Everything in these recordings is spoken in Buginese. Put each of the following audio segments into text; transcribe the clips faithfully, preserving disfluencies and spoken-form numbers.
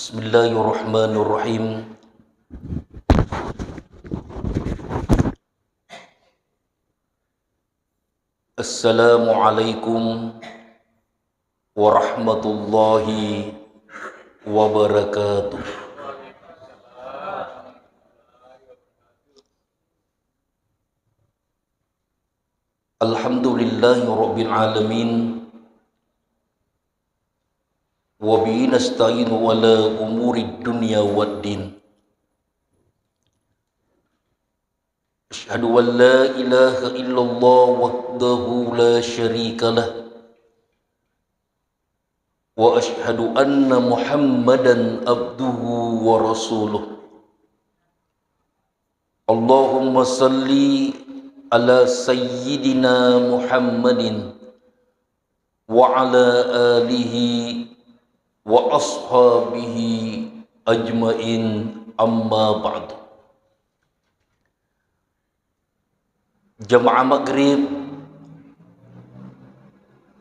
Bismillahirrahmanirrahim. Assalamualaikum warahmatullahi wabarakatuh. Alhamdulillahi rabbil alamin. Wa bihi nasta'inu ala umuri dunya waddin. Asyhadu an la ilaha illallah wahdahu la syarika lah. Wa asyhadu anna Muhammadan abduhu wa rasuluh. Allahumma salli ala sayyidina Muhammadin wa ala alihi wa ashabihi ajmain, amma ba'du. Jamaah maghrib,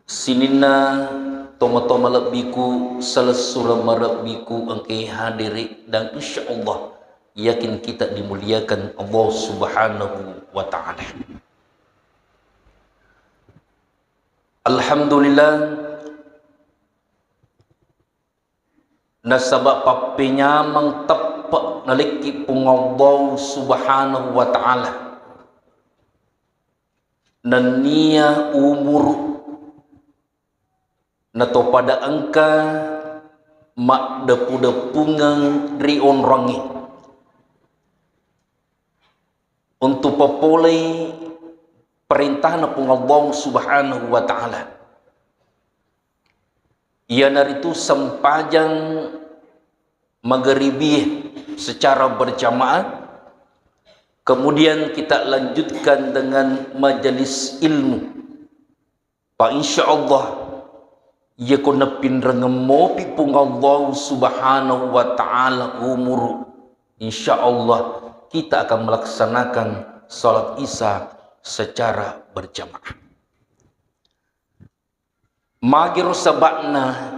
sininna toma-toma lebbiku, salessureng marebbiku engkae hadere, dan insyaallah yakin kita dimuliakan Allah Subhanahu wa Ta'ala. Alhamdulillah, nasaba pappenyameng teppe nalekki Puang Allah Subhanahu wa Ta'ala. Nennia umuru natopada engka maddepu-depungeng ri onrongnge untuk papolei perintahna Puang Allah Subhanahu wa Ta'ala. Iyanaritu sempajang magharibi secara berjamaah, kemudian kita lanjutkan dengan majelis ilmu. Pa insyaallah, iyako napinrengeng mopi Puang Allah Subhanahu wa Ta'ala umuru, insyaallah kita akan melaksanakan salat Isya secara berjamaah. Magiro saba'na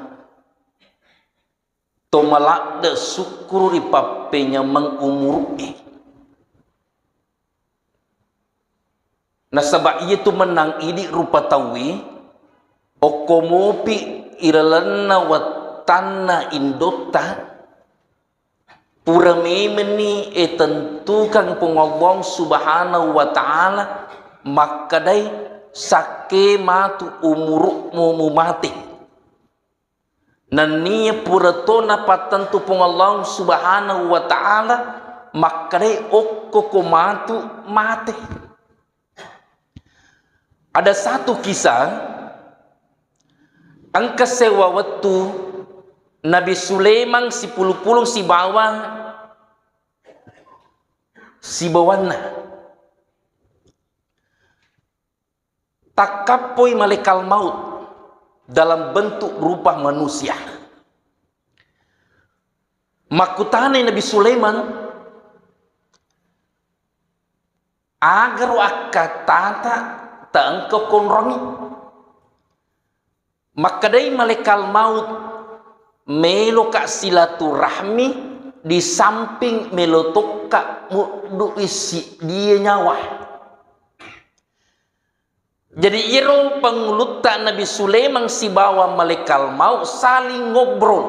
to maladde sukkuru ri pappenyameng umuru'e. Nasaba iyatu mennang idi rupa tauwe, okko mopi ilalenna wettanna indotta, pura memenni, eh, tentukan Puang Allah Subhanahu wa Ta'ala makkedai, sakke matu umuru'mu mumate. Nenniya pura to napattentu Puang Allah Subhanahu wa Ta'ala makkedai, okkoko matu mate. Ada satu kisah, engka sewa wettu Nabi Sulaiman sipulung-pulung sibawa sibawanna. Takkappoi malaikat maut dalam bentuk rupa manusia. Makkutanai Nabi Sulaiman, "Agaro akkatata taengka konrongi?" Makkedai malaikat maut, "Meloka silaturahmi, di samping melo tokka muddu'i siddia nyawa." Jadi, iyaro pangulutta Nabi Sulaiman sibawa malaikat maut saling ngobrol.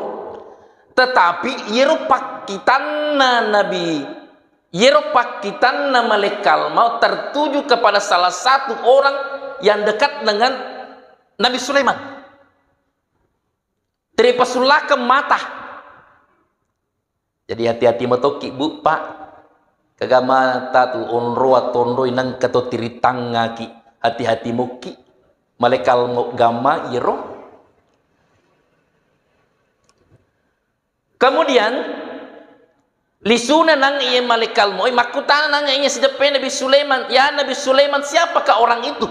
Tetapi, iyaro pakkitanna Nabi, iyaro pakkitanna malaikat maut tertuju kepada salah satu orang yang dekat dengan Nabi Sulaiman. Teripasullakeng mata. Jadi hati-hati matokki, Bu, Pak. Kega mata tu onro atau onroi nengka to tiritangngaki. Hati-hati mokki. Malaikat maut gamma iyaro. Kemudian, lisuna nang iya malaikat maut, makkutana nang iya sideppe Nabi Sulaiman, "Ya Nabi Sulaiman, siapakah orang itu?"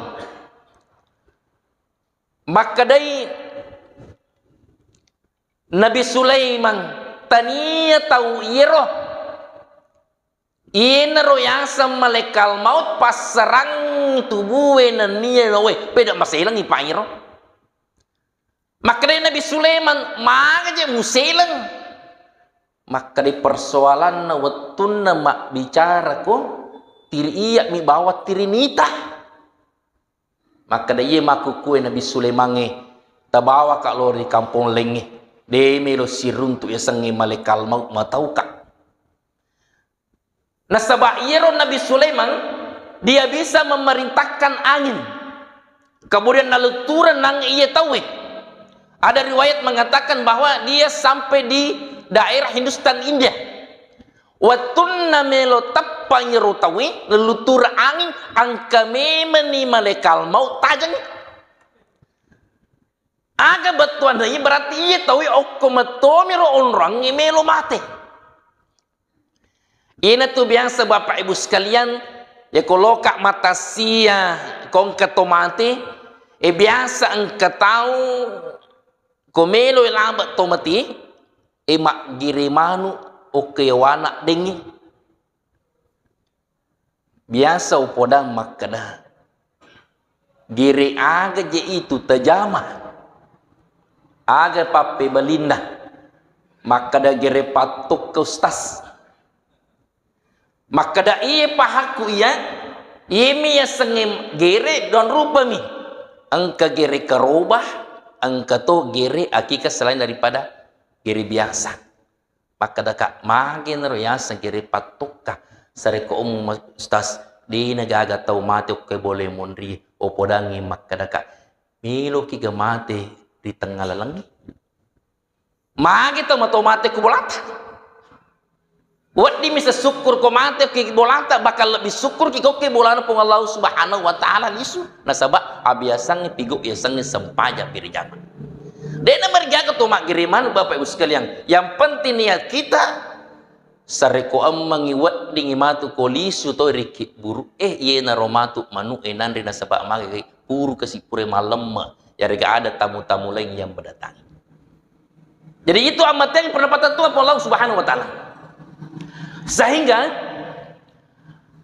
Makkedai Nabi Sulaiman, "Tania tau iyaro, iyanaro yaseng malaikat maut passerang tubue nennia nawe, peda maselengi pa iyaro." Makkedai Nabi Sulaiman, "Maga je museleng? Makkeda persoalanna wettunna mabbicara ko tiri iya mi bawang tiri nita. Makkeda iye makkukue Nabi Sulaimangnge, tabawaka lao ri kampong laingnge, de melo siruntu yasengnge malaikat maut matauka. Nasaba iyaro Nabi Sulaiman, dia bisa memerintahkan angin. Kemudian naluttureng nang iye tauwe. Ada riwayat mengatakan bahwa dia sampai di daerah Hindustan, India. Wettunna melo teppangi ro tauwe, naluttureng angin, engka memenni malaikat maut tajengngi. Aga bettuanna iye, berarti iye tauwe okko mettomi ro onroangnge melo mate. Iyanatu biasa Bapak Ibu sekalian, ya ko loka matasia, ko engka to mate, e biasa engka tau ko melo labe to mate, e maggere manu okko wana dengngi. Biasa upodang makkeda, gere aga je itu tajama? Aga pappebalinna? Makkeda gere pattukka, Ustaz. Makkeda iye pahakku iya, iyemi yasengnge gere don rupami. Engka gere karobah, engka to gere akika selain daripada gere biasa. Makkedaka, magenaro yaseng gere pattokka? Sarekko umum, Ustaz, dena gaga tau mate okko bole monri, opodangi makkedaka, meloki ga mate ri tengnga lalengnge? Magi tau mato mate ku bolata? Wedding mi sesukkur ko mate ki bolata, bakal lebih sukkur ki ko ke bolana Puang Allah Subhanahu wa Ta'ala lisu. Nasaba abiasangngi pigo yasengnge sempajang pi ri jama. Dena marigaga to maggere manu, Bapak Ibu sekalian. Yang penting niat kita. Sarekko emmangi weddingi matu ko lisu to ri kibburu e, iyenaro matu manu e nanre nasaba magi puru kasi pura malemme. Yarega ada tamu-tamu lain yang mendatangi. Jadi itu ammateng pendapatan Tuhan Allah Subhanahu wa Ta'ala. Sehingga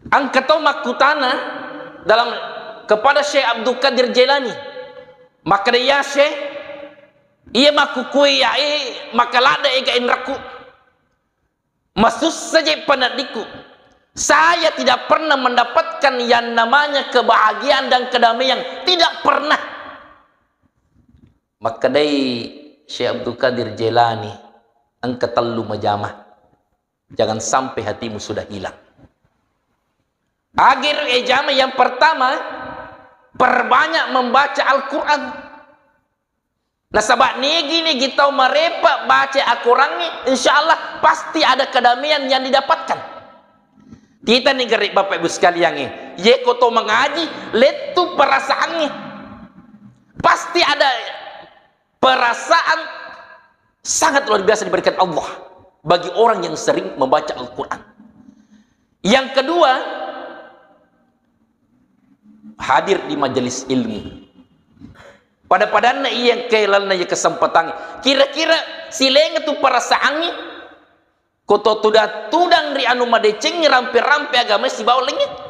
engka tau makkutana dalam kepada Syekh Abdul Qadir Jailani. Makkeda, "Ya Syekh, iya makkukue ya e makaladde ega inrakku. Masussa je paneddikku. Saya tidak pernah mendapatkan yang namanya kebahagiaan dan kedamaian. Tidak pernah." Makkedai Syekh Abdul Qadir Jailani, engka tellu majama. Jangan sampai hatimu sudah hilang. Agar ejama yang pertama, perbanyak membaca Al-Quran. Nasaba nigi-nigi tau marepa baca Al-Quran, insya Allah pasti ada kedamaian yang didapatkan. Kita nih gari Bapak Ibu sekalian, ye ko to mengaji, lettu perasaannya. Pasti ada perasaan sangat luar biasa diberikan Allah bagi orang yang sering membaca Al-Quran. Yang kedua, hadir di majelis ilmu. Pada-padanna iya engkae lalenna iya kesempatan. Kira-kira silaingnge tu perasaangnge, ko to tudang-tudang ri anu madecengnge rampe-rampe agama sibawa laingnge.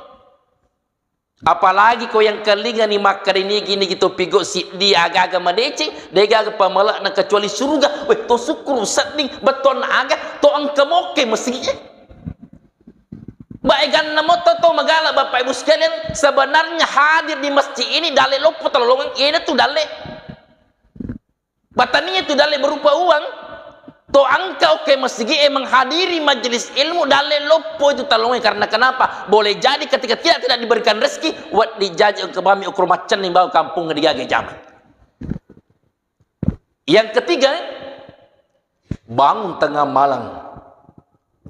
Apalagi ko yang kelingani makkeda nigi-nigi to pigo siddi aga-aga madeceng, degaga pamala'na kecuali suruga. Weh, to sukkuru sedding, bettuanna aga, to engka mokke masigi e. Baeganna moto to magala, Bapak Ibu sekalian, sebenarnya hadir di masjid ini dalle loppo talolongang, iyanatu dalle. Batania tu dalle berupa uang, to engka oke masigi e menghadiri majelis ilmu dalle loppo itu talolongang. Karena kenapa? Boleh jadi ketika tidak, tidak diberikan rezeki, wedding jaji engka bami okoro maccenning bawang kampung digaga jaman. Yang ketiga, bangun tengah malam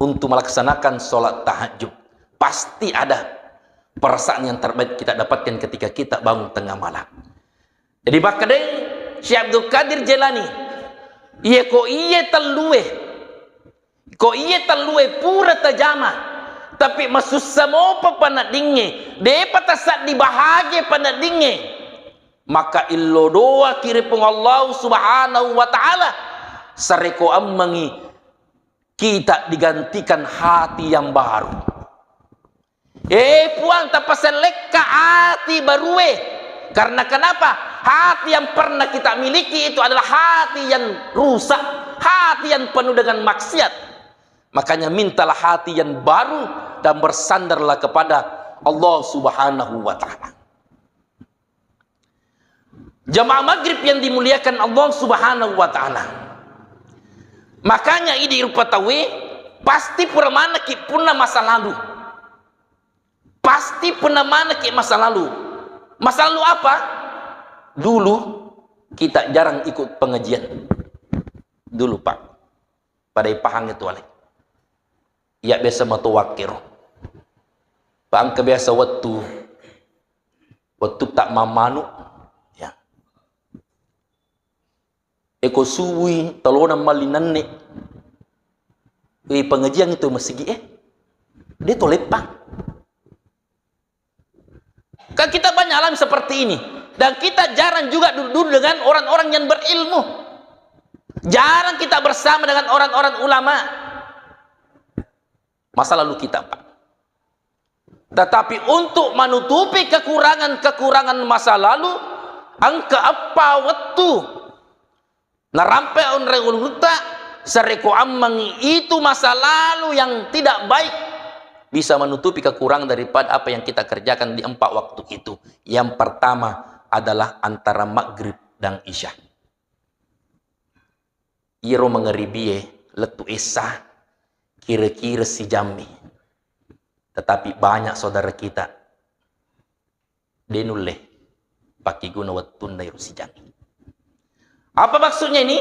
untuk melaksanakan sholat tahajud. Pasti ada perasaan yang terbaik kita dapatkan ketika kita bangun tengah malam. Jadi, makkedai Syekh Abdul Qadir Jailani, iya ko iya tellue, ko iya tellue pura tajama, tapi masussa mopa paneddingnge, depa tasaddi bahagia paneddingnge, maka illo doaki ri Puang Allah Subhanahu wa Ta'ala, sarekko ammengi kita digantikan hati yang baru. Eh, Puang, tapasellekka hati barue. Karena kenapa? Hati yang pernah kita miliki itu adalah hati yang rusak, hati yang penuh dengan maksiat. Makanya mintalah hati yang baru dan bersandarlah kepada Allah Subhanahu wa Ta'ala. Jamaah maghrib yang dimuliakan Allah Subhanahu wa Ta'ala. Makanya idi rupa tauwe pasti pura manekki punna masa lalu. Pasti pura manekki masa lalu. Masa lalu apa? Dulu kita jarang ikut pengajian. Dulu, Pak. Pada ipahang itu ale. Iya biasa matu wakkero. Pak, engka biasa wettu, wettu tak mamanu. Ya. Eko subui, telona mallinanne. Eh, pengajian itu masigi, eh. Dia tolepang. Kan kita banyak alami seperti ini. Dan kita jarang juga duduk dengan orang-orang yang berilmu. Jarang kita bersama dengan orang-orang ulama. Masa lalu kita, Pak. Tetapi untuk menutupi kekurangan-kekurangan masa lalu, engka eppa wettu narampe onreng ulutta, sarekko ammengi itu masa lalu yang tidak baik bisa menutupi kekurangan daripada apa yang kita kerjakan di empat waktu itu. Yang pertama adalah antara maghrib dan isya. Iyaro mangaribie lettu essa kira-kira sijammi. Tetapi banyak saudara kita de nulle pakkiguna wettunna iro sijammi. Apa maksudnya ini?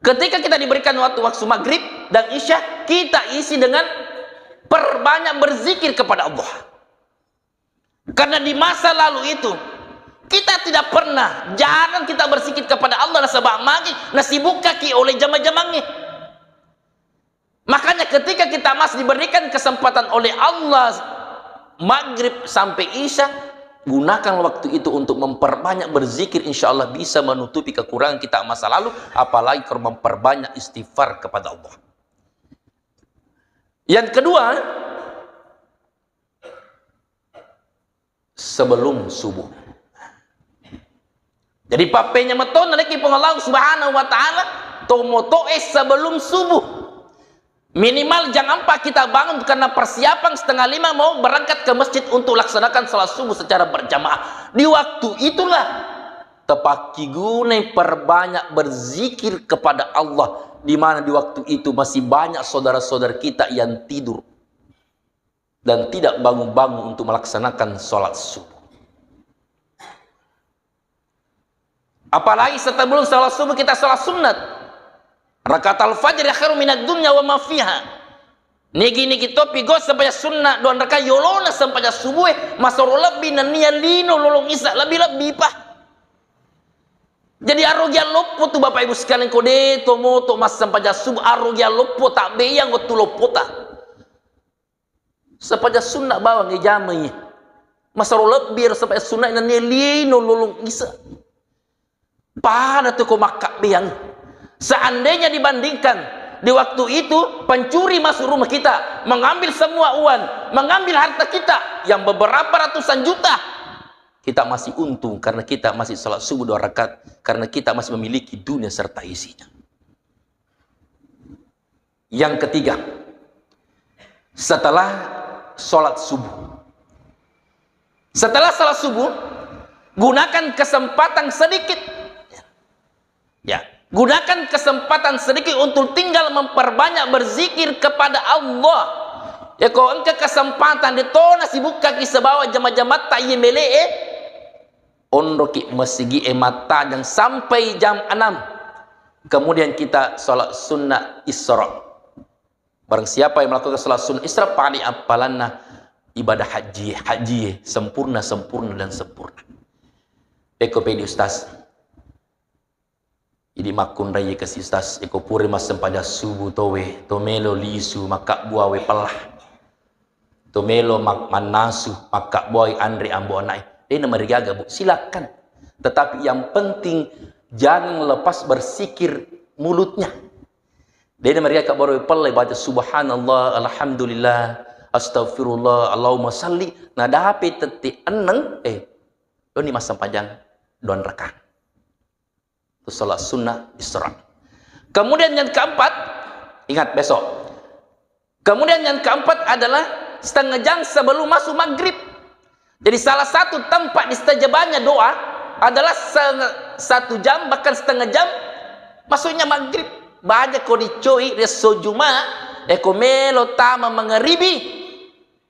Ketika kita diberikan waktu, waktu maghrib dan isya, kita isi dengan perbanyak berzikir kepada Allah. Karena di masa lalu itu, kita tidak pernah, jarang kita berzikir kepada Allah nasaba magi nasibukkaki oleh jama-jamangnge. Makanya ketika kita masih diberikan kesempatan oleh Allah maghrib sampai isya, gunakan waktu itu untuk memperbanyak berzikir, insya Allah bisa menutupi kekurangan kita masa lalu, apalagi kalau memperbanyak istighfar kepada Allah. Yang kedua, sebelum subuh. Jadi pappenya metto naleki Puang Allah Subhanahu wa Ta'ala, tomoto'e sebelum subuh. Minimal jam empat kita bangun karena persiapan setengah lima mau berangkat ke masjid untuk laksanakan salat subuh secara berjamaah. Di waktu itulah tepakkigunai perbanyak berzikir kepada Allah, di mana di waktu itu masih banyak saudara-saudara kita yang tidur dan tidak bangun-bangun untuk melaksanakan salat subuh. Apalagi sebelum salat subuh kita salat sunat. Rakaat al-fajr khairu minad dunya wa ma fiha. Nigi-nigi topi go sempajang sunna dua rakaat yolona sempajang subuh e, masoro lebbi nennia lino lolong isya lebbi-lebbi pa. Jadi arogi alloppo tu Bapak Ibu sekalian, ko de tomoto massempajang subuh, arogi alloppo, tabbeyang wettu loppota. Sempajang sunna bawang ijamai. Masaro lebbi ero sempajang sunna nennia lino lolong isya. Pada tu ko makkabbeang. Seandainya dibandingkan di waktu itu pencuri masuk rumah kita, mengambil semua uang, mengambil harta kita yang beberapa ratusan juta, kita masih untung karena kita masih salat subuh dua rakaat, karena kita masih memiliki dunia serta isinya. Yang ketiga, setelah sholat subuh. Setelah sholat subuh, gunakan kesempatan sedikit. Ya, gunakan kesempatan sedikit untuk tinggal memperbanyak berzikir kepada Allah. Ya, ko engka kesempatan de tona sibukkaki sibawa jama-jamatta iye mele'e, onroki masigi'e mattajang sampai jam enam. Kemudian kita sholat sunnah Isra. Barang siapa yang melakukan sholat sunnah Isra, pada appalanna ibadah haji, haji sempurna, sempurna, dan sempurna. Eko pedi Ustaz. Idi makkunrai kasi Ustaz, eko pura massempajang subuh towe, to melo lisu, makkabbuawe pellah. To melo mak-, mannasu, makkabbuai anre ambo ana'e. Dena marigaga, Bu. Silakan. Tetapi yang penting jangan lepas berzikir mulutnya. Dena marigaga baru pelle baca subhanallah, alhamdulillah, astagfirullah, Allahumma salli. Nadape tette enneng, eh, doni massempajang dua rakaat. Itu sholat sunnah Isra. Kemudian yang keempat, ingat besok. Kemudian yang keempat adalah setengah jam sebelum masuk maghrib. Jadi salah satu tempat distajabannya doa adalah se-, satu jam, bahkan setengah jam masuknya maghrib. Banyak ko dicoi resso Juma, eko melo tama mangaribi,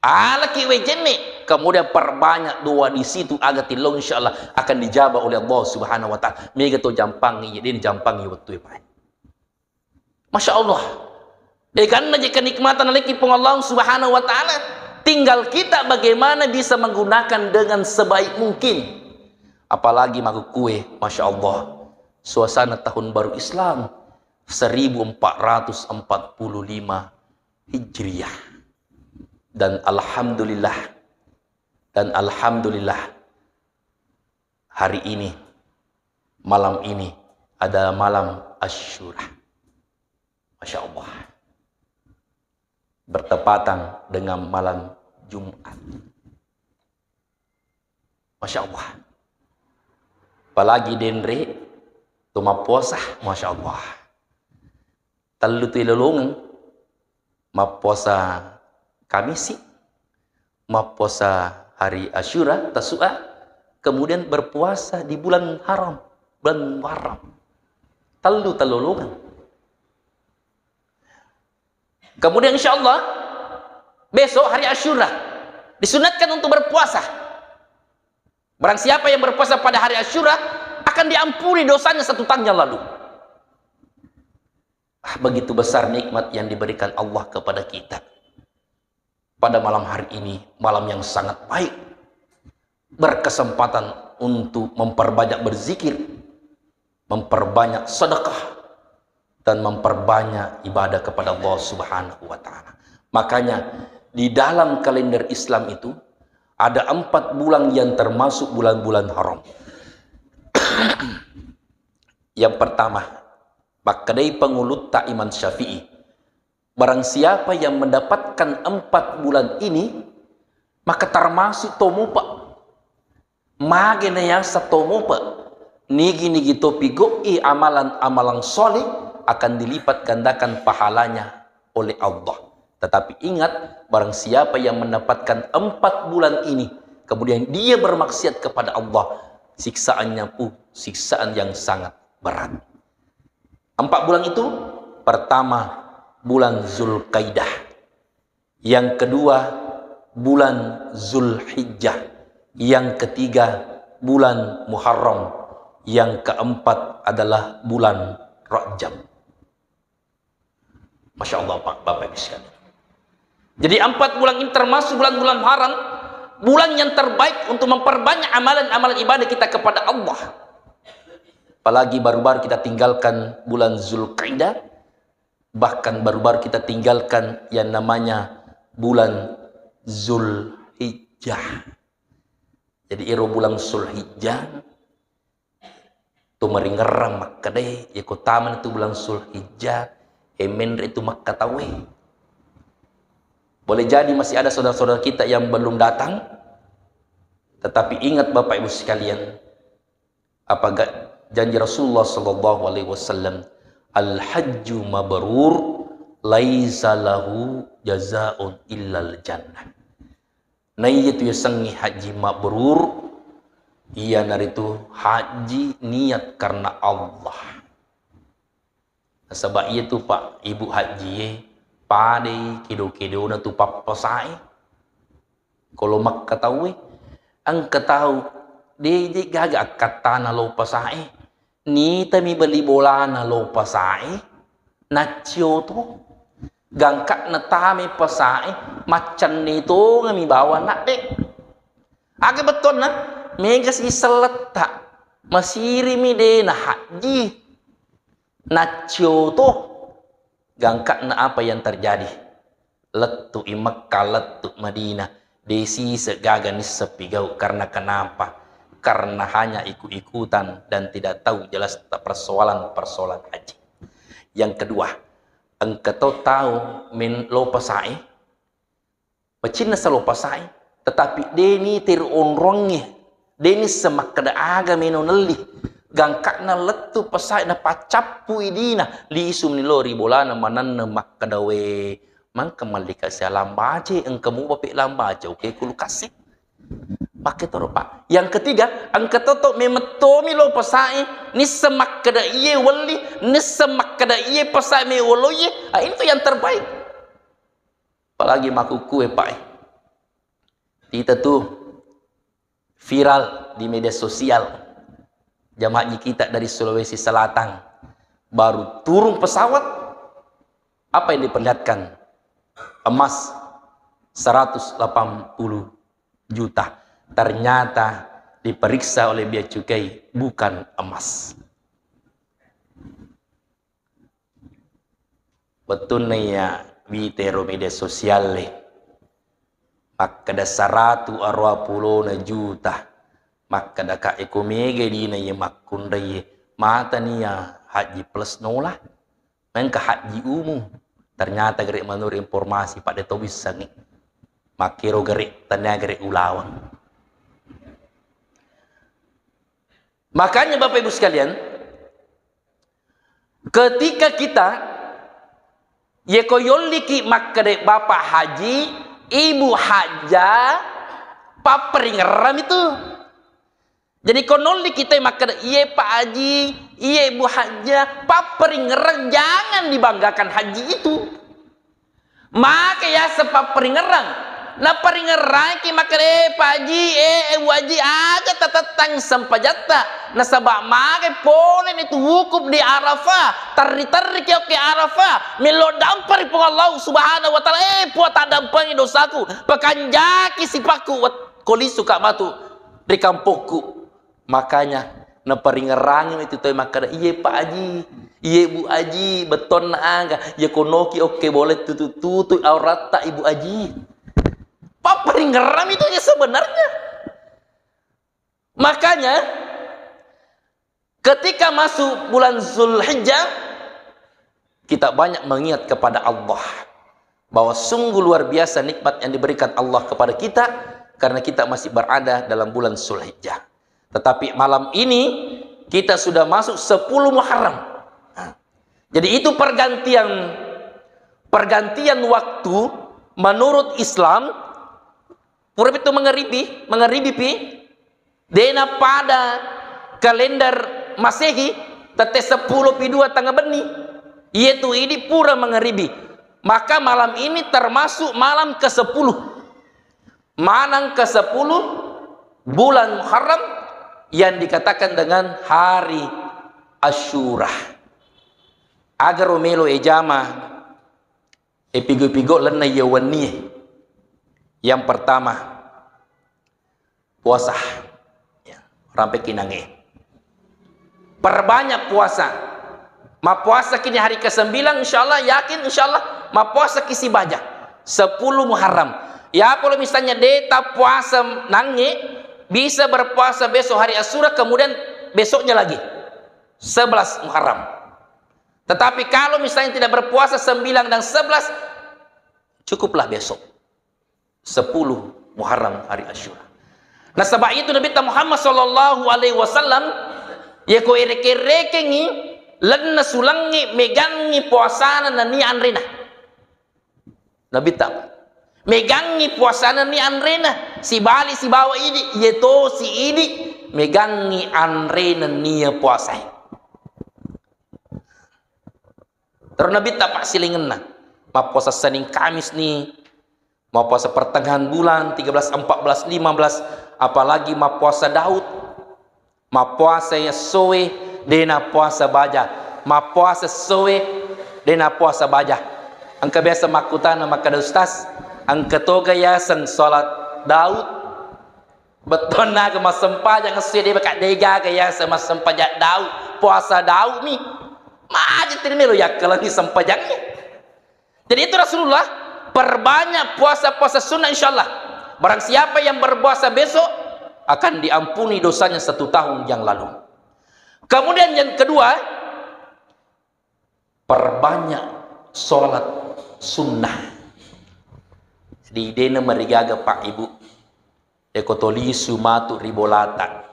alaki wejenne, kemudian perbanyak doa di situ, aga tillau, insya Allah akan dijabah oleh Allah Subhanahu wa Ta'ala. Mega to jampangi, jadi ini jampangi waktu ya, Pak. Masya Allah. Deganna je kenikmatan lagi Puang Allah Subhanahu wa Ta'ala. Tinggal kita bagaimana bisa menggunakan dengan sebaik mungkin. Apalagi makukue, Masya Allah. Suasana tahun baru Islam seribu empat ratus empat puluh lima Hijriah. Dan alhamdulillah, dan alhamdulillah, hari ini, malam ini adalah malam Asyura. Masya Allah. Bertepatan dengan malam Jumat. Masya Allah. Apalagi denre tu mappuasa, Masya Allah. Tellu tu ilolongeng, mappuasa Kamisi, mappuasa hari Asyura, Tasu'a, kemudian berpuasa di bulan haram, bulan Muharram. Tellu talolongeng. Kemudian insya Allah besok hari Asyura disunatkan untuk berpuasa. Barang siapa yang berpuasa pada hari Asyura akan diampuni dosanya satu tahun yang lalu. Ah, begitu besar nikmat yang diberikan Allah kepada kita. Pada malam hari ini, malam yang sangat baik, berkesempatan untuk memperbanyak berzikir, memperbanyak sedekah, dan memperbanyak ibadah kepada Allah Subhanahu wa Ta'ala. Makanya, di dalam kalender Islam itu ada empat bulan yang termasuk bulan-bulan haram. Yang pertama, makkedai pangulutta Imam Syafi'i, barang siapa yang mendapatkan empat bulan ini, maka termasuk tomopa. Mage nayasa tomopa, nigi-nigi topi go'i amalan-amalan soleh akan dilipat gandakan pahalanya oleh Allah. Tetapi ingat, barang siapa yang mendapatkan empat bulan ini, kemudian dia bermaksiat kepada Allah, siksaannya pun siksaan yang sangat berat. Empat bulan itu, pertama, bulan Zulkaidah. Yang kedua, bulan Zulhijjah. Yang ketiga, bulan Muharram. Yang keempat adalah bulan Rajab. Masya Allah, Pak, Bapak Ibu sekalian. Jadi, empat bulan ini termasuk bulan-bulan haram, bulan yang terbaik untuk memperbanyak amalan-amalan ibadah kita kepada Allah. Apalagi baru-baru kita tinggalkan bulan Zulkaidah, bahkan baru-baru kita tinggalkan yang namanya bulan Zulhijjah. Jadi, iro bulan Zulhijjah, tu maringerrang makkedae, yako tamani tu bulan Zulhijjah, e, menre tu makkataue. Boleh jadi masih ada saudara-saudara kita yang belum datang, tetapi ingat, Bapak Ibu sekalian, apa ga-, janji Rasulullah sallallahu alaihi wasallam, "Al-hajju mabrur laisa lahu jazaun illal jannah." Naiya tu yasengnge haji mabrur, iyanaritu haji niat karena Allah. Nasaba iya tu, Pak, ibu hajjie, padai kedo-kedona tu pappasae. Kolo makkataue, engka tau, de-, de gaga akkattana lo pasae. Nitami beli bolana lo pasae, naccio to. Gangka'na tame pasae, maccanne tongami bawang nadde. Aga bettuanna, mega si selletta, masirimi de na haji. Naccio to. Gangka'na apa yang terjadi? Lettu i Mekka, lettu Madinah, de sise gaga nisseng pigau. Karena kenapa? Karena hanya ikut-ikutan dan tidak tahu jelas persoalan-persoalan haji. Yang kedua, engka to tau men lo pasae, macinna salo pasae, tetapi de niteri onrongnge, de nisseng makkeda aga meno nelli. Gangka'na lettu pasae napaccappu idina, lisu meni lo ri bolana manenneng makkeda, "We, Mangka mallika sia lambace, engka muba pe lambace, oke, kulkas e. Makke toro, Pak. Yang ketiga, engka toto memettomi lo pesae, nisseng makkeda iye welli, nisseng makkeda iye pesae me woloye, ah, itu yang terbaik. Apalagi makkukue, Pak, eh. Kita tuh viral di media sosial. Jamaah haji kita dari Sulawesi Selatan baru turun pesawat, apa yang diperlihatkan? Emas seratus delapan puluh juta. Ternyata diperiksa oleh bea cukai, bukan emas. Wettunna iya wita ero media sosial e, makkeda saratu aruwa pulona juta, makkeda ka eko mega dina iye makkunrai e, matani iya haji plus nola, engka haji umum. Ternyata gare menurut informasi, pada to wissengi. Makkero gare, tania gare ulaweng. Makanya Bapak Ibu sekalian, ketika kita, yeko yolliki makkeda Bapak Haji, Ibu Hajja, papperingerrang itu. Jadi ko nolli kita makkeda, iye Pak Haji, iye Ibu Hajja, papperingerrang, jangan dibanggakan haji itu. Make yaseng papperingerrang. Naparingerrangki makkeda, eh, Pak Haji, eh, eh, Bu Haji, aja tatettang sempajatta. Nasaba make pole ni tu wukuf di Arafah. Terri-terri ki okke Arafah. Melo dampari Puang Allah Subhanahu wa Ta'ala. Eh, Puang, tadampangi dosaku. Pekanjaki sipakku. Wat-, ko lisu ka matu ri kampokku. Makanya, naparingerrangi itu toe makkeda, iye Pak Haji, iye Bu Haji, bettonna aga, iya konoki okke bole tutu-tutu auratta Ibu Haji. Paparingerrang itu ya sebenarnya. Makanya, ketika masuk bulan Zulhijjah, kita banyak mengingat kepada Allah bahwa sungguh luar biasa nikmat yang diberikan Allah kepada kita karena kita masih berada dalam bulan Zulhijjah. Tetapi malam ini kita sudah masuk sepuluh Muharram. Nah, jadi itu pergantian, pergantian waktu menurut Islam. Pura pitu mangaribi, mangaribi pi. Dena pada kalender Masehi, tette seppulo pi dua tengnga benni. Iyetu idi pura mangaribi. Maka malam ini termasuk malam kesepuluh. Malam kesepuluh bulan Muharram yang dikatakan dengan hari Asyura. Agaro melo ejama, epigo-pigo lenna iya wennie. Yang pertama, puasa. Ya, rampe kinange. Perbanyak puasa. Mappuasa kini hari kesembilan, insyaallah, yakin, insyaallah, mappuasa ki sibaja. Sepuluh Muharram. Ya, kalau misalnya deta puasa nange, bisa berpuasa besok hari Asyura, kemudian besoknya lagi. Sebelas Muharram. Tetapi kalau misalnya tidak berpuasa sembilan dan sebelas, cukuplah besok. Sepuluh Muharram hari Asyura. Nasaba itu Nabi Muhammad sallallahu alaihi wasallam, yako ereke-rekengi, lenna sulangi, megangi puasana nani anrena. Nabi ta megangi puasana ni anrena, sibali sibawa idi, yeto si idi, megangi anrena nia puasai. Terus Nabi ta passilingenna, mappuasa Senin Kamis ni, mappuasa pertengahan bulan, tiga belas, empat belas, lima belas, apalagi mappuasa Daud. Mappuasa essoe, dena puasa baja. Mappuasa essoe, dena puasa baja. Engka biasa makkutana makkeda, "Ustaz, engka toga yaseng salat Daud?" Bettuanna aga massempajang essoe, de baka degaga yaseng massempajang Daud. Puasa Daud mi. Maja tiri melo yakkalengi sempajangnge. Jadi itu Rasulullah, perbanyak puasa-puasa sunnah, insyaallah. Barang siapa yang berpuasa besok, akan diampuni dosanya satu tahun yang lalu. Kemudian yang kedua, perbanyak sholat sunnah. Jadi dena marigaga Pak Ibu. Eko tolisu matu ri bolata,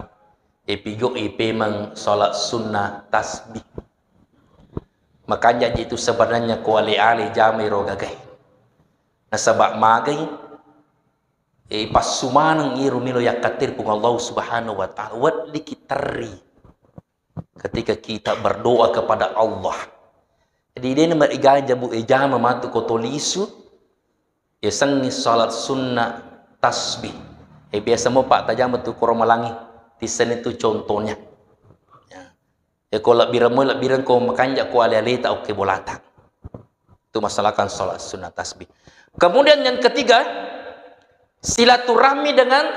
epigo ipemeng salat sunnah tasbih. Makanja itu sebenarnya ko ale-ale jamai ro gagai. Nasaba magai, eh, passumaneng iro melo yakkatteri Puang Allah Subhanahu wa Ta'ala, weddikki terri ketika kita berdoa kepada Allah. Jadi, dena marigaja bu ejama matu ko to lisu, yasengngi salat sunnah tasbih. Eh, biasa mo, Pak, tajama tu koro malangi, tisseni tu contohnya. Ya. Ya, ko lebbireng mo, lebbireng ko makanja ko ale-aleta, oke, bolata. Itu masalahkan salat sunnah tasbih. Kemudian yang ketiga, silaturahmi dengan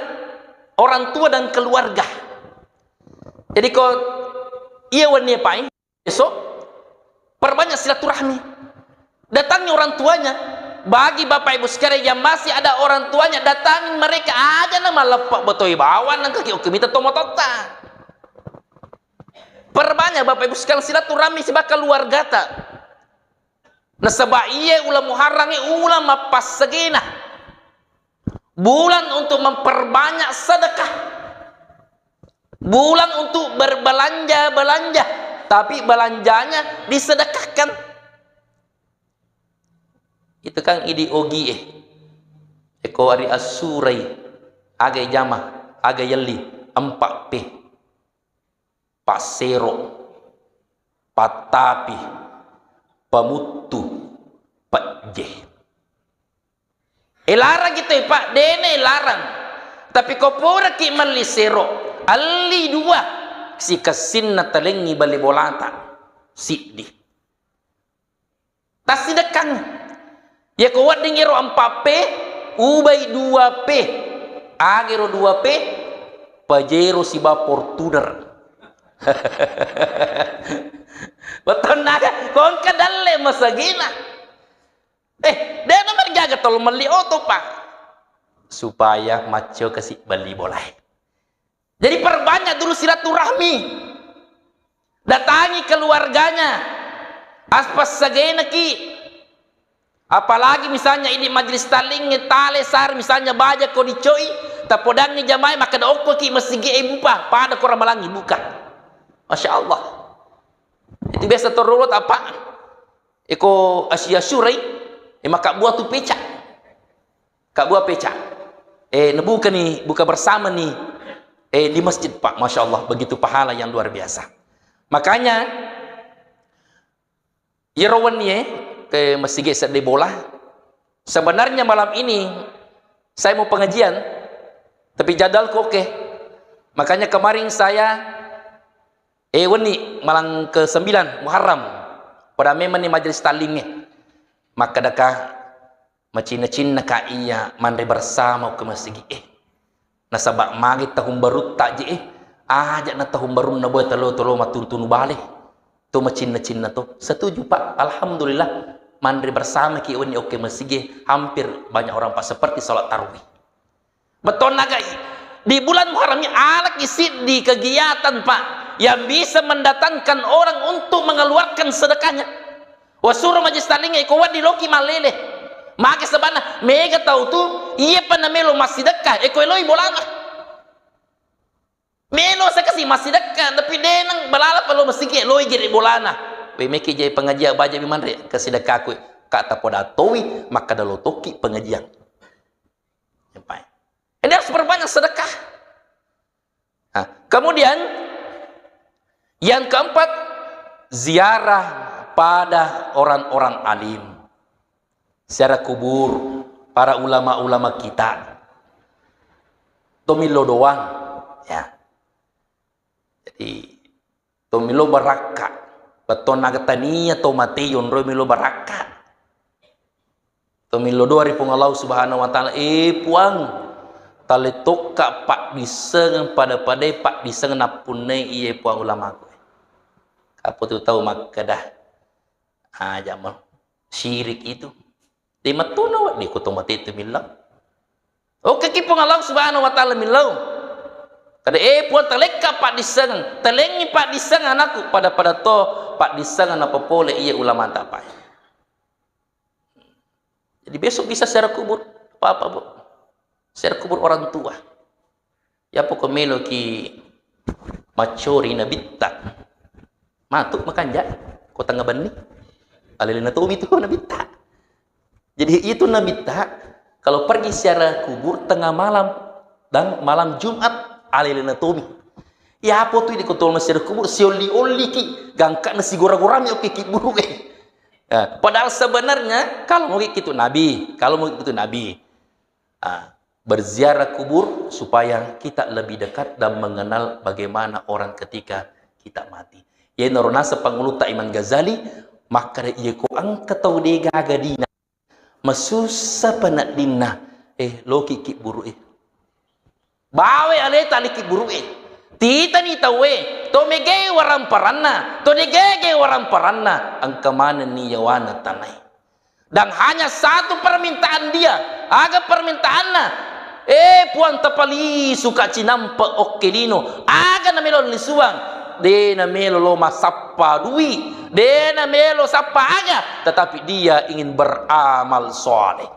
orang tua dan keluarga. Jadi, ko iya wenni, Pak, besok perbanyak silaturahmi. Datangi orang tuanya. Bagi Bapak Ibu sekalian yang masih ada orang tuanya, datangi mereka, aja na malleppa betoi bawang nangka ki oke mita tomototta. Perbanyak Bapak Ibu sekalian silaturahmi sibawa keluargata. Nasaba iye uleng Muharram e uleng mappassagena. Bulan untuk memperbanyak sedekah. Bulan untuk berbelanja-belanja. Tapi belanjanya disedekahkan. Itu kan idi ogi e. Eko ari assurai. Aga jama, aga yelli, empat P. Passero, pattapi, pamuttu, pejje. E, larang kita, Pak, dene larang. Tapi ko puraki melli sero, elli dua, sikessinna talengngi bali bolata siddi. Tassidekkang. Yako wedding ero empat P, ubai dua P. Agero dua P, Pajero siba Fortuner. Betonna aga, ko engka dalle masagina. Eh, de' nomor gaga tolo melli oto, Pak. Supaya maccio kasi bali bolae. Jadi perbanyak dulu silaturahmi. Datangi keluarganya. Aspas sagenaki. Apalagi misalnya ini majelis talingnge tale sar misalnya baja ko dicoi, tapodangi jamae makkeda okkoki masigi e buka, pada ko ramalangi buka. Masya Allah. Itu biasa torolot apa? Eko Asia Surai, e maka buah tu pecah. Kak buah pecah. Eh, nebukani, buka bersama nih. Eh, di masjid, Pak. Masya Allah, begitu pahala yang luar biasa. Makanya, yero wenni e, ke masigi sedde bola. Sebenarnya malam ini, saya mau pengajian, tapi jadwalku oke. Makanya kemarin saya, eh, wenni malam ke sembilan Muharram. Pada memang ni majelis talingnge. Makkedaka, macinna-cinnaka iya manre bersama ke masigi e. Nasaba magi tahun barutta je e, aja na tahun barunna boe telo-telo matunu-tunu bale. To macinna-cinna to. Setuju, Pak. Alhamdulillah, manre bersama ki wenni oke masigi e, hampir banyak orang, Pak, seperti salat tarawih. Betonna gai, di bulan Muharram ini alaki siddi kegiatan, Pak, yang bisa mendatangkan orang untuk mengeluarkan sedekahnya. Wasuro majelis talingnge ko wedding loki mallele. Maka sebanna mega tau tu, iya pa namelo massidekka, e ko eloi bolana. Melo sakasi massidekka, tapi denang balala pa lo masigi, loi gere bolana. We meki je pengajian baja mi manre, kasidekkaku, kata poda towi, makkada lo tokki pengajian. Ini harus perbanyak sedekah. Nah, kemudian yang keempat, ziarah pada orang-orang alim. Ziarah kubur para ulama-ulama kita. Tomillo doang, ya. Jadi, tomillo barakka. Betonna aga tania to mate yonroi milo barakka. Tomillo doa ri Puang Allah Subhanahu wa Ta'ala, "Eh, Puang, talettokka paddissengeng pada-padai paddissengeng nappunnai iye Puang ulamaku." Apa tu tau makkeda, "Ah, jamo, syirik itu." Di matuna wedding ko to mate tu millau. Oke ki Puang Allah Subhanahu wa Ta'ala millau. Kada, "Eh, Puang, talekka paddissengeng, talengngi paddissengeng anakku, pada-pada to paddissengeng napapole iye ulama tapai." Jadi besok bisa ziarah kubur, Bapak, Bu. Ziarah kubur orang tua. Ya pokok meloki maccori nabitta. Matu makanja, ko tengnga benni. Alelena tomi tu nabitta. Jadi itu Nabitta, kalau pergi ziarah kubur tengah malam dan malam Jumat, alelena tomi. Iya, apa tu di kotol ziarah kubur, siolli-olliki, gangkana sigora-gorami, oke, kibburu'e. Ya, padahal sebenarnya, kalau mau gitu Nabi, kalau mau gitu Nabi, ah, berziarah kubur supaya kita lebih dekat dan mengenal bagaimana orang ketika kita mati. Yenaro naseng pangulutta Imam Ghazali, makkeda, "Iya ko engka tau degaga dina, masussa peneddinna, eh, loki kibburu'e." Bawe aleta li kibburu'e. Titani tauwe, to mege waramparanna, to degege waramparanna, engka manenni yawana tanae. Dan hanya satu permintaan dia. Aga permintaanna? "Eh, Puang, tapalisu ka cinampe okke lino." Aga namelo lisuang? De namelo lo masappa dui, de namelo sappa aga, tetapi dia ingin beramal soleh.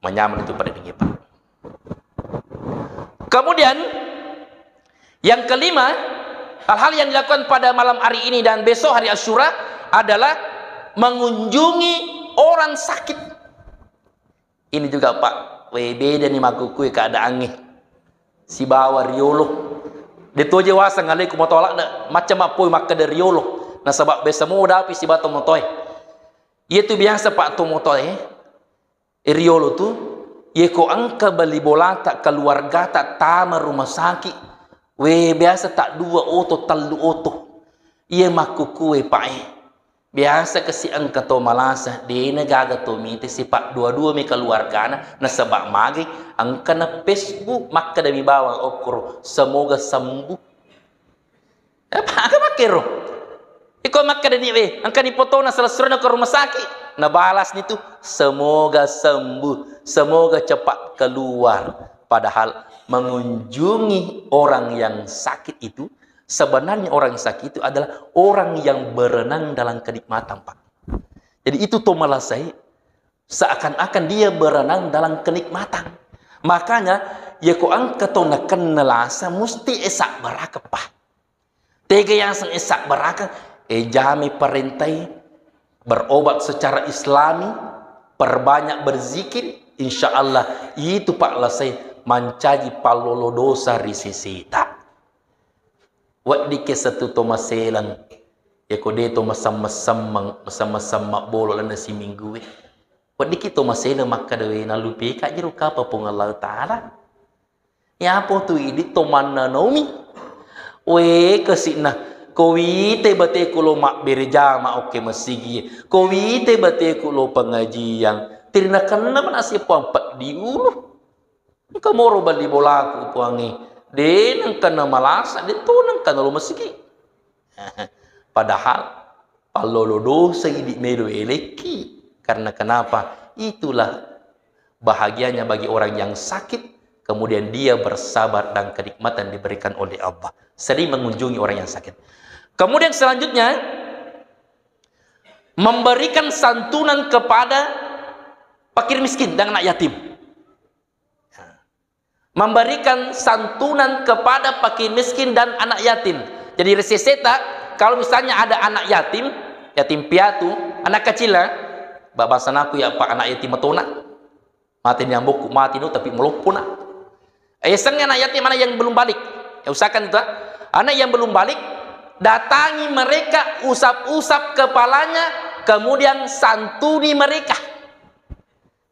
Manyameng itu pada dingin, Pak. Kemudian, yang kelima, hal-hal yang dilakukan pada malam hari ini dan besok hari Asyura adalah mengunjungi orang sakit. Ini juga, Pak, we, beda nih makkukue keadaannya. Sibawa riolo. De toje waseng alaiku motolak de, macam apa makkeda riolo. Nasaba biasa mau dapi sibawa tomotoe. Iya tu biasa, Pak, tomotoe. Riolo tu, yeko engka bali bolata, keluargata tama rumah sakit, we, biasa tak dua oto, tellu oto. Iya makkukue, Pak, eh. Biasa kasi engka to malasa, dena gaga to mite sipa dua-dua mi keluargana, nasaba magi engka na Facebook, makkeda mi bawang okkoro, "Semoga sembuh." Apa, aga makkero? Iko makkedani, "We, engkani potona selessurena ko rumah sakit." Nabalas nitu, "Semoga sembuh, semoga cepat keluar." Padahal mengunjungi orang yang sakit itu, sebenarnya orang yang sakit itu adalah orang yang berenang dalam kenikmatan, Pak. Jadi itu to malasai, seakan-akan dia berenang dalam kenikmatan. Makanya, yeko engka to nakenna lasa, musti esa baraka, Pak. Tega yaseng esa baraka, eh, jami parentai, berobat secara islami, perbanyak berzikir, insya Allah itu, Pak, lasai mancaji pallolo dosa ri seseta. Weddikki setu to maseleng, yeko de to masemmeng-semmeng, masemmeng-semmeng bolo lalenna siminggu e. Weddikki to maseleng makkeda, "We, nalupeka jero kapa Puang Allah Ta'ala." Yapo tu idi to mannanaumi. We, kasi'na, ko wite bateku lo mabbere jama okke masigi, ko wite bateku lo pengajian, tirinakenna manase Puang peddi ulu. Engka moro bali bolaku, Puangnge. De nengka namalasa, de to nengka nalo masigi. Padahal pallolo dosa idi melo elekki. Karena kenapa? Itulah bahagianya bagi orang yang sakit, kemudian dia bersabar dan kenikmatan diberikan oleh Allah. Sering mengunjungi orang yang sakit. Kemudian selanjutnya, memberikan santunan kepada fakir miskin dan anak yatim. Memberikan santunan kepada fakir miskin dan anak yatim. Jadi, ri seseta, kalau misalnya ada anak yatim, yatim piatu, anak kecil, ya, ba-, bahasa naku ya, Pak, anak yatim matona. Mati ni ambokku, mati no, tapi meloppo na. Eh, sengi anak yatim, anak yang belum balik. Ya, usahakan itu, ah. Anak yang belum balik, datangi mereka, usap-usap kepalanya, kemudian santuni mereka.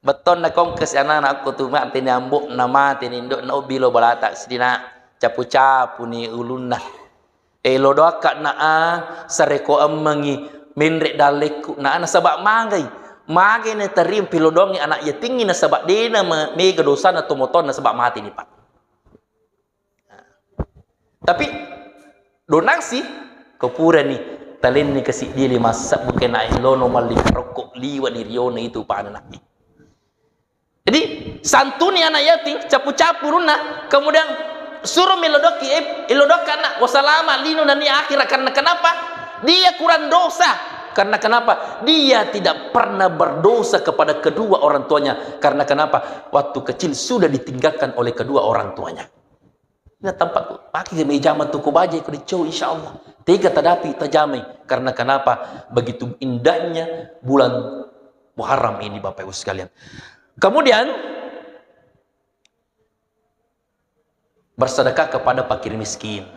Bettonna kongkesi anana ko tu mate ni ambo'na, mate ni indo'na, obbi lo balata sidina, capu-capu ni ulunna. E, lodoakka na a, sareko emmengi menre dallekku na a, nasaba magai. Magai na teri mpilodongi anak yatingi nasaba dena me-, mega dosana tomotonna nasaba mate ni, Pak. Tapi donasi ko purani talenni kasi dia lima sebbu kena lono malli karokko liwa ni riona itu pananakki. Jadi santuni anak yatim, capu-capu runna, kemudian suruh melodoki, eh, ilodokka anak, wasalama lino nani akhirat. Karena kenapa? Dia kurang dosa. Karena kenapa? Dia tidak pernah berdosa kepada kedua orang tuanya. Karena kenapa? Waktu kecil sudah ditinggalkan oleh kedua orang tuanya. Ina tempat tu, pake ke meja matu ko baje ko dicau, insya Allah. Tega tadapi tajamai. Karena kenapa? Begitu indahnya bulan Muharram ini, Bapak Ibu sekalian. Kemudian, bersedekah kepada fakir miskin.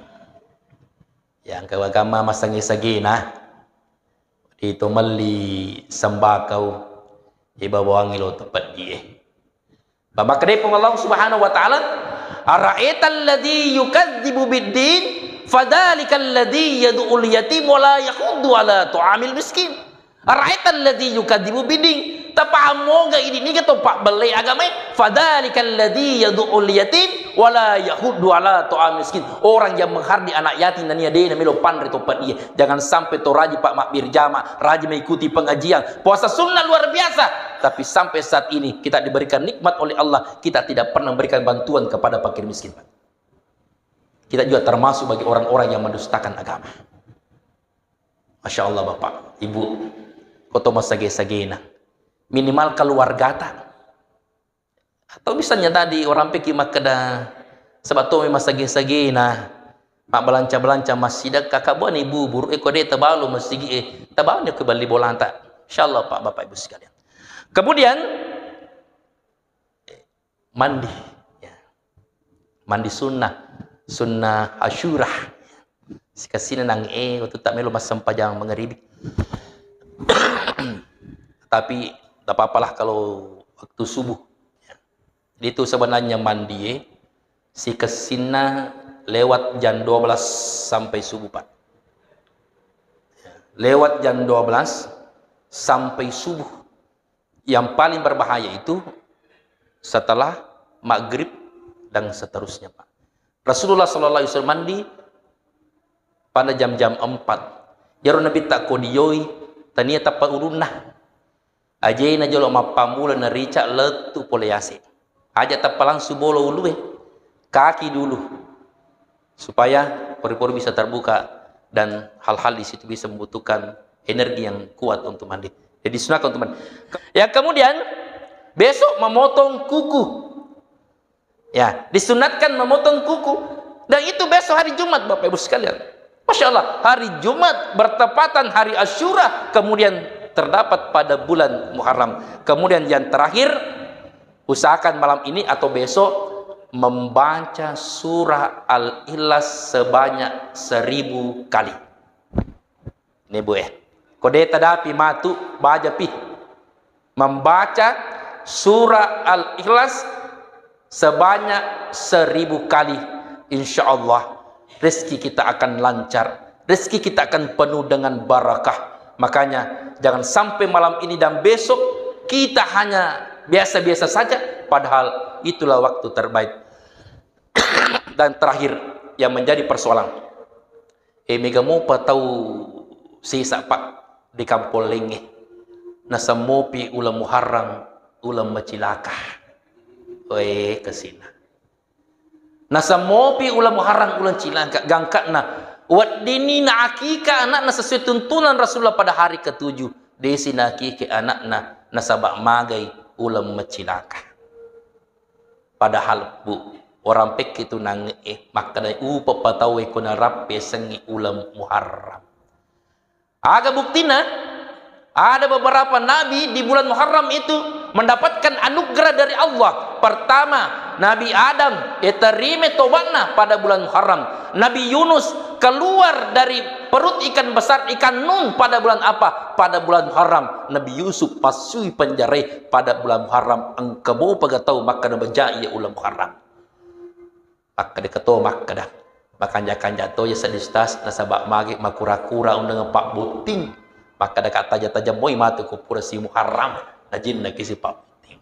Yang kewagama massangi-sagina, itu melli sembakau, ibabawangi lo tempat dia. Makkeda Puang Allah Subhanahu wa Ta'ala, "Ara'aital ladzi yukadzibu biddin, fadzalikal ladzi yad'ul yatim wa la yahuddu ala ta'amil miskin." "Ara'aital ladzi yukadzibu biddin." Tapaham moga idi niga to pabbelle agamae? "Fadzalikal ladzi yad'ul yatim wa la yahuddu ala ta'amil miskin." Orang yang menghardi anak yatim dan dia dena melo panre tempat dia. Jangan sampai to rajin, Pak, mabbirjama, rajin mengikuti pengajian, puasa sunnah luar biasa. Tapi sampai saat ini kita diberikan nikmat oleh Allah, kita tidak pernah memberikan bantuan kepada fakir miskin, Pak. Kita juga termasuk bagi orang-orang yang mendustakan agama. Masya Allah, Bapak, Ibu, koto masage-sagena. Minimal keluargata. Atau misalnya tadi orang pikir makkeda, sebab to masage-sagena, mabbalanca-balanca massidekka, kabuani bubur, eh, ko de tabalu masigi, eh, tabalu ke bali bolanta. Insya Allah, Pak, Bapak, Ibu sekalian. Kemudian, mandi. Ya. Mandi sunnah, sunnah Asyura. Sikasina nang, eh, waktu tak melo massempajang mangaribi. Tapi tak apa-apalah kalau waktu subuh. Ya. Itu sebenarnya mandi, eh, sikasina lewat jam dua belas sampai subuh, Pak. Ya. Lewat jam dua belas sampai subuh. Yang paling berbahaya itu setelah maghrib dan seterusnya, Pak. Rasulullah sallallahu alaihi wasallam mandi pada jam-jam empat. Iyaro Nabitta ko dioi, tania tappa ulunna. Ajena jolo mappammula narica lettu pole yase. Aja tappa langsung bolo ulue, kaki dulu. Supaya pori-pori bisa terbuka dan hal-hal di situ bisa membutuhkan energi yang kuat untuk mandi. Jadi, disunahkan untuk mandi. Yang kemudian, besok memotong kuku. Ya, disunatkan memotong kuku. Dan itu besok hari Jumat, Bapak Ibu sekalian. Masya Allah, hari Jumat bertepatan hari Asyura, kemudian terdapat pada bulan Muharram. Kemudian yang terakhir, usahakan malam ini atau besok membaca surah Al-Ikhlas sebanyak seribu kali. Ini, Bu, eh. Ko de tadapi matu, bajapi. Membaca surah Al-Ikhlas sebanyak seribu kali. Insya Allah, rezeki kita akan lancar. Rezeki kita akan penuh dengan barakah. Makanya, jangan sampai malam ini dan besok kita hanya biasa-biasa saja, padahal itulah waktu terbaik. Dan terakhir, yang menjadi persoalan, eh, mega mopa tau sesa, Pak, di kampong lengnge. Nasemmopi uleng Muharram, uleng macilaka. Oe, kesina. Nasemmopi uleng Muharram, uleng cilaka, gangkana weddinni naakika anakna sesuai tuntunan Rasulullah pada hari ketujuh. Desi naakike anakna, nasaba magai uleng macilaka. Padahal, Bu, orang pekki tu nange'e, makkeda, "Upeppa tauwe ko narappesengngi uleng Muharram." Aga buktina? Ada beberapa nabi di bulan Muharram itu mendapatkan anugerah dari Allah. Pertama, Nabi Adam, iterima tobatna pada bulan Muharram. Nabi Yunus keluar dari perut ikan besar, ikan Nun, pada bulan apa? Pada bulan Muharram. Nabi Yusuf passui penjarae pada bulan Muharram. Engka mopa ga tau makkeda bajai iya uleng Muharram. Makkeda keto makkeda. Makanja-kanja to ya seddi ustaz, nasaba magi makura-kura undang pabbotting. Makkeda ka taja-taja moi matu ko pura si Muharram, najinnaki si pabbotting.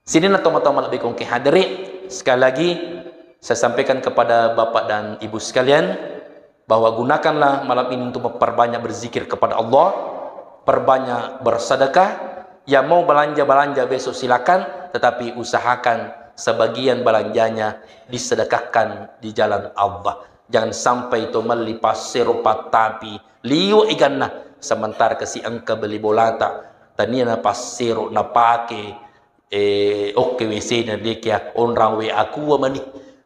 Sininna tomatoa malebbi kongke hadiri, sekali lagi saya sampaikan kepada Bapak dan Ibu sekalian, bahwa gunakanlah malam ini untuk memperbanyak berzikir kepada Allah, perbanyak bersedekah. Yang mau belanja-belanja besok silakan, tetapi usahakan sebagian belanjanya disedekahkan di jalan Allah. Jangan sampai to melli passero pattapi liwe iganna, sementara kasi engka beli bolata, tania na passero napake, eh, okke W C na dekia onrang W A kua mani.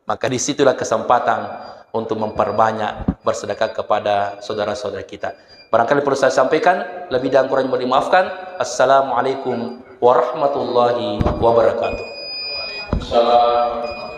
Maka disitulah kesempatan untuk memperbanyak bersedekah kepada saudara-saudara kita. Barangkali perlu saya sampaikan, lebih dan kurang mohon dimaafkan. Assalamualaikum warahmatullahi wabarakatuh. Salam.